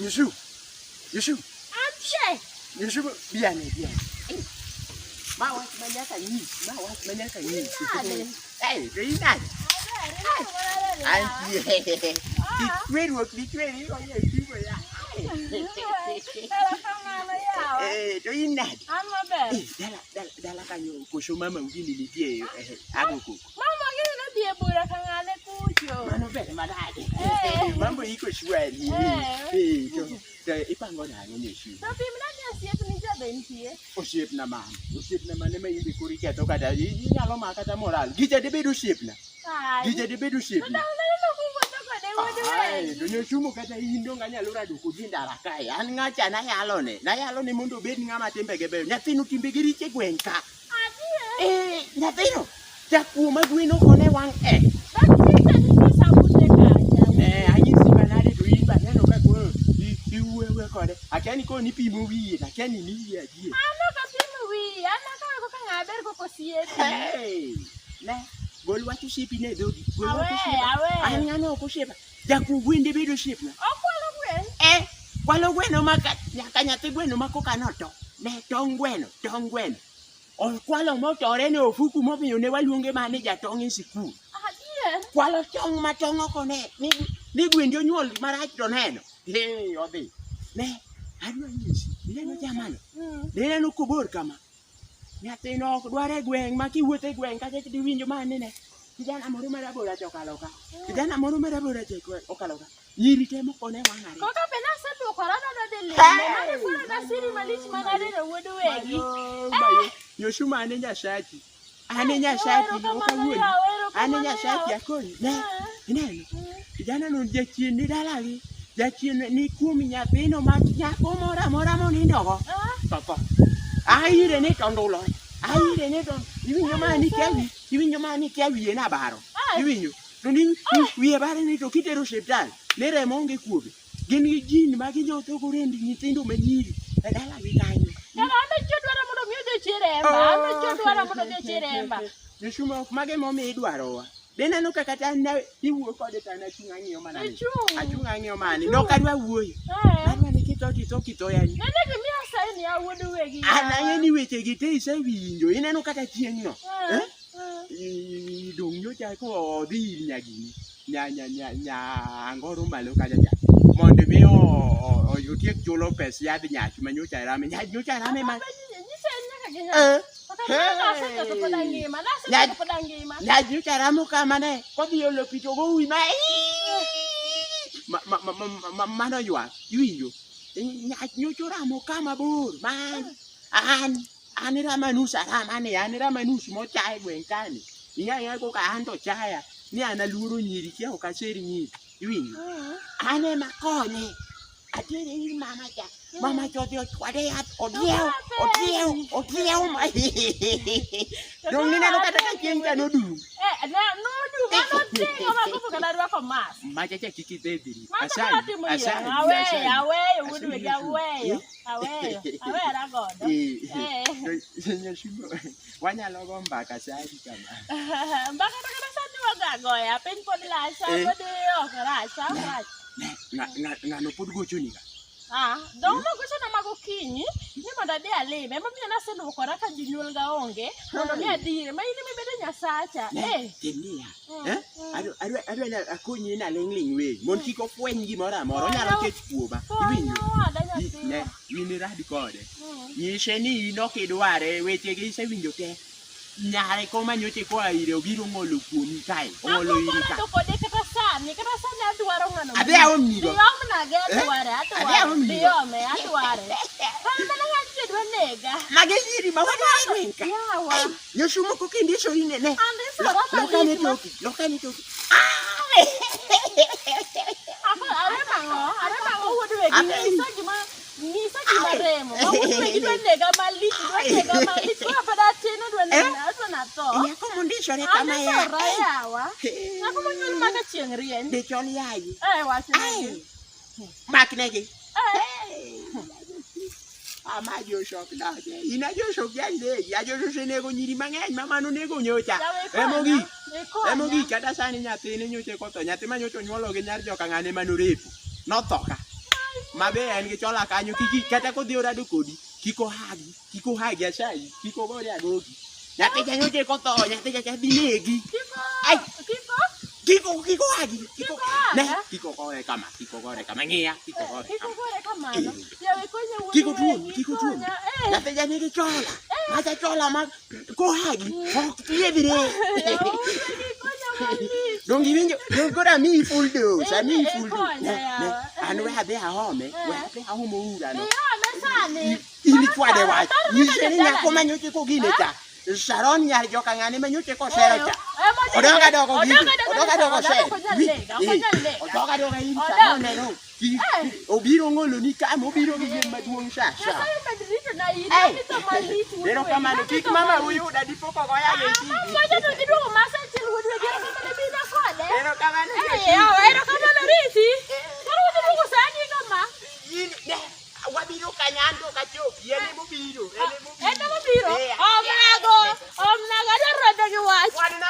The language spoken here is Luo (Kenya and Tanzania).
Yusuf. Yusuf. Antie. Yusuf, biane, biane. Ma wach ma nyaka nyisi, ma wach ma nyaka nyisi. Nade? Eh, to in nade? Antie. Kitweruok ditweri oye tipo ya. Erokamano yawa. Eh, to in nade? An maber. Eh, dala dala dala kanyo koso mama ugini nitie eh, ago koko. Mama gini nodhi e bura ka ng'ane kucho. Mano ber manade. Eh. Mambo iko shwari. Eh. Eh, to to ipango nang'o Nyeshu? To pimna ni osiepni cha be nitie. Osiepna mano, osiepna mane ma in be koro iketho kata inyalo maka kata moral. Gicha dibed osiepna. Ai. Gicha dibed To osiepna. dang' naneno kuwuotho kode wuod Ai, wegi. to Nyoshumo kata in donge anyalo rado kodi e ndara kae. An ng'acha nayalone. Nayalone mondo obed ng'ama timbege beyo. Nyathino timbege richo e gweng' ka. Adier. Eh, nyathino jakuo ma gwen ok one wang' e. Bang' chicha nitie sabunde kacha. Ne, anyisi manade to in be aneno ka koro iwuoyo awuoya kode. Akia ni koro nipimo wiye to akia ni niyie adier. An ok apim wiye, an akawe kaka ng'ama ber kaka osiepi. Hey, ne, gol wach osiepini e dhogi. Gol wach Aweyo, osiepa. aweyo. An ng'ano ok osiepa. Jakuo gwen dibed osiepna. Okwalo gwen. Eh, kwalo gweno ma ka- nyaka nyathi gweno ma koka noto. Ne, tong' gweno, tong' gweno. Okwalo motore ne ofuku momiyo ne waluonge mana ni jatong' e sikul. Adier. Kwalo tong' ma tong' ok one. Ni, ni gwendi onyuol marach to neno. Hey, odhi. Ne, adwa nyisi. Ineno jamano? Ineno kobor kama. Nyathino ok dwar e gweng' ma kiwuotho e gweng' kacha tiwinjo ma nene. Kijana moro marabora cha okalo ka. Kijana moro marabora cha okalo ka. Nyiri te moko ne wang' ariyo. Koka be naseluokora nadwa dhi lime. Hey! Mane koro nasiri malich manadeno wuod wegi. Mayo, mayo. Yoshuma ane Nyasachi. Ane Nyasachi, ok Erokamano awuondi. yawa, Ane erokamano Nyasachi yawa. akonyi. Ne, Eh. ineno. Kijana no jachien ni dalagi. Jachien ni kuom nyathino ma nyako moro amora monindogo. Ah, To tho. Aire ni to ndulore. Aire ni to iwinjo ma ni kia wi, iwinjo ma ni kia wiye na baro. Ah. Iwinjo. To ni wiye bare ni to kitero osiptal ni remo onge kuome. Gin gi jin ma ginyotho go remb nyithindo ma nyiri e dalagi kanyo. Kara an be dwaro mondo mi odhi ochier emba. An be dwaro mondo odhi ochier emba. Joshua ok mage momiyo idwarowa. De neno ka kata an na- iwuoyo kode to an achung' ang'iyo mana ni. Ichung'. Achung' ang'iyo mana ni. Nok adwa wuoyo. Eh. Adwa ni kitho titho kithoyani. Nene gimiya saini ya wuod wegi. An ang'e ni wechegi te isewinjo. Ineno kata chieng'no. Eh, Eh? eh. Dong' nyocha kodhi ir nyagini. Nya nya nya nya angoro malo kacha cha. Mondo mi otiek chulo pes yadh nyach ma nyocha rame. Nyach nyocha rame ma. Nyisa en nyaka gi ng'a. Eh. Kata naseketho pod angima. Naseketho pod angima. Nyach nyocha ramo kama ne. Kodhi olo pi to gowi ma. Ma ma ma ma- ma mano ywak. Iwinjo? Nyach nyocha oramo kama bor. Man an an Ramanus arama ni an Ramanus mocha e gweng' kani. Ing'e ang'eya koka an to chaya ni an aluoro nyiri kia ok aser nyiri. Iwinjo? An ema konye. Atere ir mama cha. Mama cha odhi ochwade yath odiew odiew odiew ma. Dong' nineno kata ka chieng' cha nodum. Eh, nodum, mano tingo ma kopo kata rwako mask. Macha cha kik idhedhri. Macha Asayi, koro atimo yiero. asayi, Aweyo, asayi. aweyo wuod Asayi, wegi, Yesu. aweyo. Aweyo, awera godo. Eh, Eh. to Nyashingo, wanyalo go mbaka sani kama. Mbaka to kata sani waga goya, piny pod lach, sa Eh. pod ok rach, sa ok rach. Ng'ano pod gochoni ga? Ah, dong' nogochona ma gokinyi ni mondo adhi alime. Emomiyo naseluokora ka jonyuol ga onge mondo mi adhi ire. Ma in ema ibedo Nyasacha. Ne, Eh. tim niya. Mm, Eh? mm. Adwa ni akonyi na ling' ling' wei mondo kik ofweny gimoro amora. Onyalo Konya- kech kuoma. Iwinjo? Konya owada Ne, nyathiwa. in irad kode. Mm. Nyise ni in ok idware, wechegi isewinjo te. Nyare koma nyocha koa ire obiro ng'olo kuomi kae. Ong'olo Ang'o iri ka. marado kode kata sani, kata sani adwaro ng'ano. Adhi aomnigo. Dhi omnage Eh? adware, Adhi adware. aomnigo. Dhi ome, adware. Kata mana ng'ato dwa nega. Mage nyiri ma wadwaro e gweng' ka. Yawa. Nyoshumo koka indisori ne ne. Andisora Loka ne malich ma- toki, loka ne toki. Ako aremo ang'o? Aremo ang'o wuod wegi? Apenji. Nyisa gima nyisa gima remo. Ma wuod wegi dwa nega malich, dwa nega malich. Koro pod atin odwa nega, odwa natho. Nyako mondisore kama ya. Andisora yawa. Nyako monyuol maka chieng' rieny. Dichol yayi. Eh, wachnegi. Maknegi. Eh. Ama joshok nade. In ajoshok jandegi. Ajoshok osenego nyiri mang'eny ma mano nego nyocha. Jawe ikonya, Emogik. ikonya. Emogik kata sani nyathine nyocha kotho. Nyathi ma nyocha onyuolo gi nyar joka ng'ane manorepo. Notho ka. Mabe en gi chola kanyo kiki kata kodhi orado kodi kik ohagi, kik ohagi asayi, kik ogore agogi. Nyathi cha nyocha kotho, nyathi cha cha dhi negi. Kiko. Ai. Kiko. Kik kik ohagi, kik Kik ohaga. ne, kik ogore kama, kik ogore kama, ng'iya, kik ogore Kik kama. ogore kamano. Yawe konya wuod Kik otuom, wegi, kik otuom. konya. Eh. Nyathi cha nigi chola. Macha chola ma kohagi, ok thiedhre. Yawe wuod wegi, konya malich. Donge iwinjo? Donge koro amiyi full dose, amiyi Eh, full dose. konya Ne, ne, yawa. an we adhi aome, we Eh. adhi aom Oura no. Iome sani. In ichwade wach. Aparo kaka Nyise ni jodala nyako ni. ma nyocha kogine cha. Sharon nyar joka ng'ane ma nyocha kosero cha. Eh, mo Odok adoka Odok gini. adoka Odok adoka Odok osero. ok onyal nega, ok onyal nega. Odok adoka in Odok. Sharon neno. Eh. Obiro ng'oloni ka mobiro gi yien maduong' sha sha. Nyasaye med rito na in, Ei. abitho malich wuod wegi, Erokamano kik abitho mama malich. uyuda dipo kogoya Ah, gi mama wacho to dhi duogo masa achiel wuod wegi, erokamano bina kode. Erokamano. Eh, yawa, erokamano riti. Koro wadhi duogo sa adi kama? In ne wabiro kanyando kachopi en emobiro en emobiro. En ema obiro? Eh, Omnago, omnago, adwaro rado gi wach. Wan na